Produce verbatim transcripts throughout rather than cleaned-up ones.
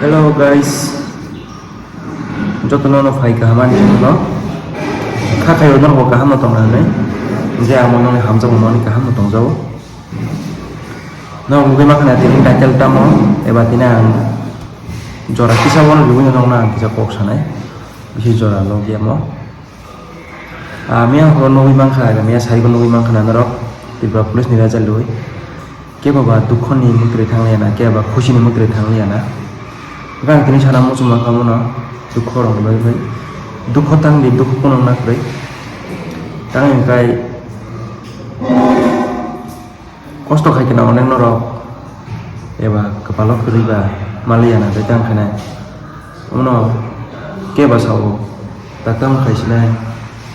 Hello guys, jotono no phai kaham ani channel o. Kha khayo norok bo kaham no tongna hinwi, je ang nokni hamjakmani kaham no tongjago. Norok mugwi mankha na tini title tamo, eba tini ang jora kisa bono rwui no nokno ang kisa kok sanai, bisi jora log yamo. Ah, mia horo nugwi mankha, eba mia saigo nugwi mankha na norok, Tripura police ni result rwui. Kebo ba dukho ni mwtwrwi thang liya na, kebo ba khusi ni mwtwrwi thang liya na. Hwnkhe ang tini sana muchung mankha mono, dukho rok ni bagwi bai. Dukho tang di, dukho kunung na kwrwi. Tang hwnkhe kosto khai kheno onek norok, eba kwpalo kwrwi ba maliya na, tei tang khe nai. Omo no kebo sao, dakta wng khai sinai,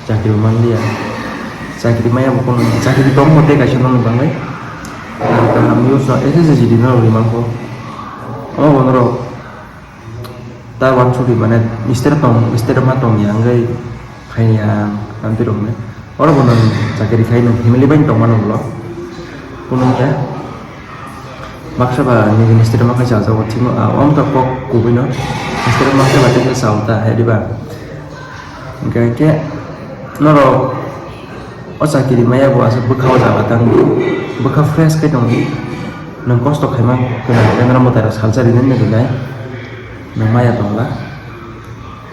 chakri bo manliya. Chakri maya bo kono, chakri tong mo tei kaisa nokni bagwi. Kaham use no S S G D no rwui mankho. Omo bo norok ta wansukdi mane mister tong, mister ma tong ya wngwi khai ya ang, ang twi rok ne. Oro bo nwng chakri khai nwng family bai tongmano ulo. Kunu khe baksa ba nini mister ma khai chajago thikno, ah, omo kok kubui no. Mister ma khai ba tei sao ta hai diba. Hwnkhe, hwnkhe norok o chakiri maya bo aswk bwkha o jaga tang di, bwkha fresh khe tong di. Nwng kosto khaima kwna, nwng mwtai rok salsa rinani rinai, nwng maya tongla.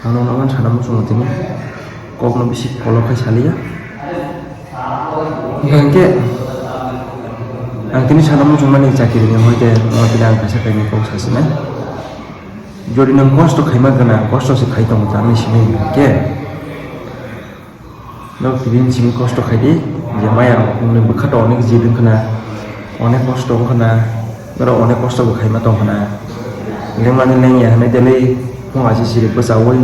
Ang nono omo sana muchungo tini, kokno bisi kolok khai saliya. Hwnkhe ang tini sana muchungmani chakiri ni hoite, omo tini ang kaisa kainwi kok sasinai. Jodi nwng kosto khaima gana, kosto se khai tongo, tangni simi hwnkhe nok tini simi kosto khai di, je maya rok nwng bwkha to onek jid wngkha na, onek kosto wngkha na, norok onek kosto bo khaima tongkha na. Lengmani lengya hinwi delai phung achi siri bwchaui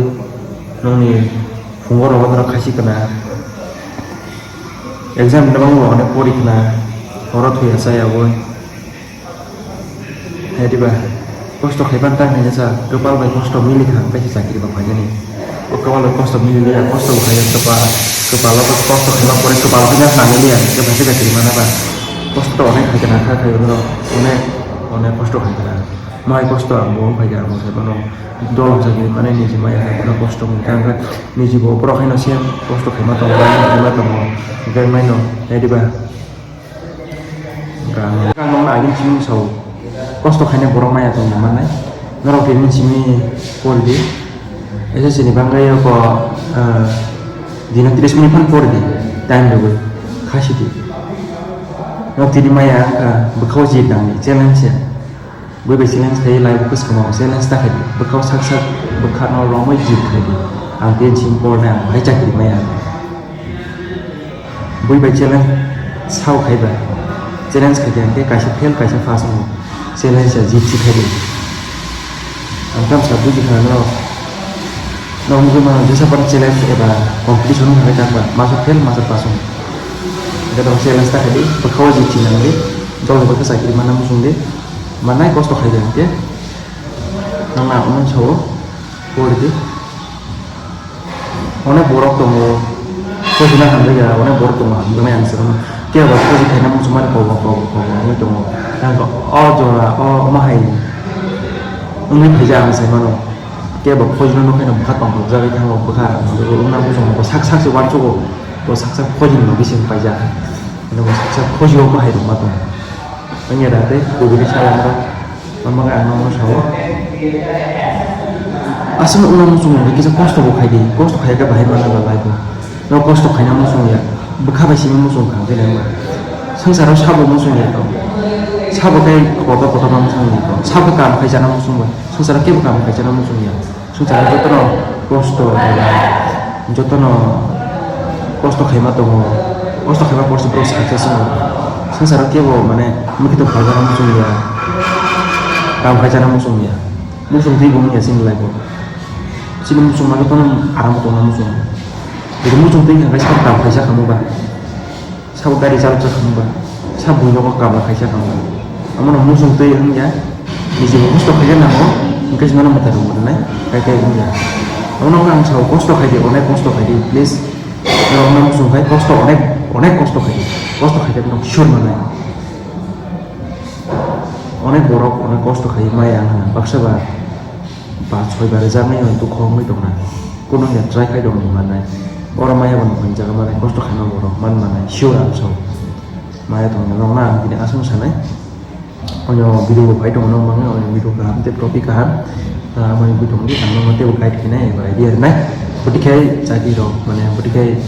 nokni phungo rogo norok khaisi khna. Exam ni bagwi onek pori khna, horo thwi achai aboi. Hai diba, kosto khaiban tang hinwi sa, kwpal bai kosto mili kha, hwnkhe se chakiri bo phainani. O kwpal bai kosto mili liya, kosto bo khaina kwpal, kwpalo kosto khaima pore kwpal khe nang liya, hwnkhe phaikhe chakiri mana ba. Kosto to onek khaikha na, kha khai ulo, onek, onek kosto khaikha na. Mai kosto ang bo phaikha, ang bo sai mano. Dol hamsa kiri mane niji maya hai kosto mung kha, hwnkhe niji bo borok haino se kosto khaima tongo, khaima tongo. Hwnkhe maino, hai diba. Ang, ang nokno agini simi sao, kosto khainai borok maya tongna mannai. Norok tini simi pori di. S S C ni bangwi oko, ah, dina tris minute phano pori di, time rwui, khasi di. Norok tini maya wngkha bwkhao jit nangni, challenge ya. Bui bai challenge khai life bwskang o challenge ta khai di. Bwkhao sak sak bwkha no romwi jit khai di. Ang tei simi pornai ang bahai chakri maya. Bui bai challenge sao khai ba. Challenge khai di ang tei kaisa fail kaisa pass wngo. Challenge ya jit si khai di. Ang tamsa buji kha no. No mungkin mano jesa pan challenge eba competition wng hai tak ba. Masa fail masa pass wngo. Jesa challenge ta khai di. Bwkhao jit si nang di. Dol ni bwkha chakri mana muchung di. Manai kosto khai di ang tei. Ang na omo sao. Pori di. Onek borok tongo, khojina hamjakya, onek borok tongo hamjaknai ang swkang. Kebo khojik khaina muchungmani kobo, kobo, kobo wngwi tongo. Ang o jora, o, omo hai wngwi phaijak ang sai mano. Kebo khojino nukhaino bwkha tongthokjagwi thango, bwkha wngna muchungo, bo sak sak se uansugo, bo sak sak khojini logi se paijak. Bo sak sak khojio omo hai rwma tongo. Wngya da tei kubuni sala norok. Tamo khe ang nokno sao. Aswk wngna muchungo hwnkhe kisa kosto bo khai di, kosto khai khe bahai manna ba life o. Norok kosto khaina muchung ya, bwkha bai simi muchung kha khe nang ba. Swngcharo sabo muchung ya to, sabo tei kotor kotor ma muchung ya to, sabo kam khai chana muchung ba, swngcharo kebo kam khai chana muchung ya. Swngcharo jotono kosto, jotono kosto khaima tongo, kosto khaima porsi borok success wngo. Swngcharo kebo mane mwkhitwng phalmano muchung ya, kam khai chana muchung ya, muchung twi bo wngya chini life o. Chini muchungma jotono aram tongna muchung. Jadi muchung twi kha khe kam khai cha khamu ba. Sabo gari chalok chakha wngba, sa buino kok kabla khaisa kamo. Amo no muchung twi wngya, niji bo kosto khaikhe nango, hwnkhe se mano mwtai rwngmani nai, kaikai wngya. Amo no ang sao kosto khaidi, onek kosto khaidi, please. Norok no muchung khai kosto onek, onek kosto khaidi, kosto khaikhe nok sure manai. Onek borok onek kosto khai maya wngkha, baksa ba Ba soi ba rijak nai dukho wngwi tongna. Kuno ya try khai dong ni manai. Oro maya bo nuknai jaga manai kosto khaima borok man manai sure ang so. Maya tong nang na ang tini asung sanai. Onyo video bo pai tong nang mangai onyo video kaham te topic kaham. Amai bui tong di ang nang tebo guide khinai ba idea rinai. Boti khai chagi rok mane boti khai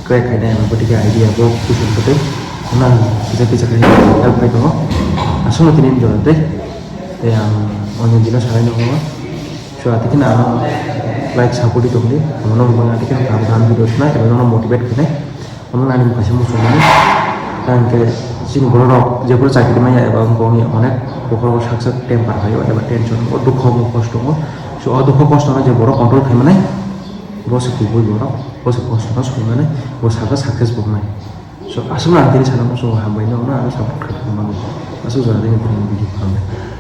crack khai nai boti khai idea bo kusum boti. Nang kisa kisa khai help khai tongo. Asung tini jora te. Te ang onyo dino sanai nang. So, ati khe ano like support di tongdi, omo no bang ati khe kaham kaham video swnai, eba no motivate khe nai, omo nani kaisa muchung mani, tang khe chini borok rok jephuru chakri manya eba wngkha wngya onek bokhorok saksa temper phaio eba tension o dukho o kosto o, so o dukho kosto no je borok control khai manai, bo se kubui borok, bo se kosto no soi manai, bo saksa success bo wngnai. So aswk ang tini sana muchungo hambai no, ano support khe tongmani. Aswk jora tini video hambai.